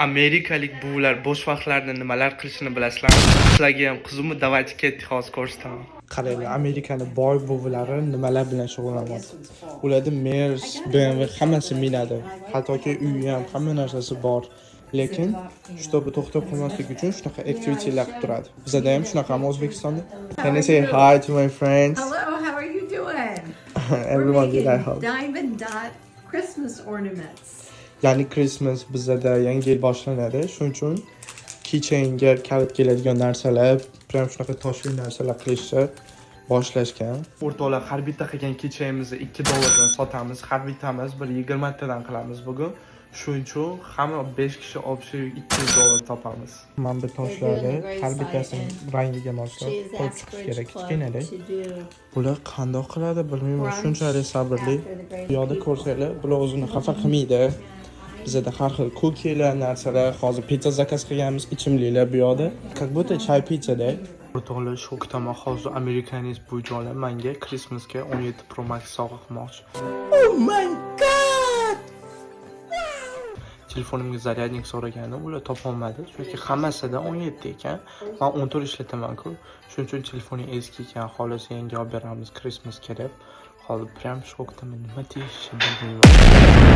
Amerikalik buvilar bo'sh vaqtlarida nimalar qilishini bilasizlarmi? Sizlarga ham qizimni, давайте, ketdik, hozir ko'rsataman. Qaranglar, Amerikani boy buvilari nimalar bilan shug'ullanyapti. Ularda Mers, BMW, hammasi minadi. Hattoki uyi ham, hamma narsasi bor. Lekin чтобы to'xtab qolmaslik uchun shunaqa activitylar qilib turadi. Bizada ham shunaqami O'zbekistonda? Can I say hi to my friends? Hello, how are you doing? We're Everyone did, I making hope. diamond dot Christmas ornaments. Ya'ni Christmas, bizada yangi yil boshlanadi. Shuning uchun keychainga kalit keladigan narsalar, prям shunaqa toshli narsalar qilishni boshlashgan. O'rtoqlar, har bitta qilgan keychainimizni 2 dollardan sotamiz. Har bittamiz bir 20 tadan qilamiz bugun. Shuning uchun hamma 5 kishi общий 200 dollar topamiz. Mana bu toshlarni har bittasini rangiga moslab qo'yib chiqish kerak, kichkinada. Bular qandoq qiladi, bilmayman, shunchalik sabrli. Bu yoqda ko'rsanglar, bular o'zini xafa qilmaydi. Bizada har xil cookielar, narsalar, hozir pizza заказ qilganmiz, ichimliklar bu yoqda. Как будто chay pizzada. O'rtoqlar, shokdaman, hozir американец buvijonlar menga Christmasga 17 Pro Max sovg'a qilmoqchi. Oh my God! Telefonimga зарядник so'ragandim, ular topolmadi, chunki hammasida 17 ekan. Man 14 ishlataman-ku. Shuning uchun telefoning eski ekan, xohlasa yangi olib beramiz Christmasga deb. Hozir prям shokdaman, nima deyishni bilmayman.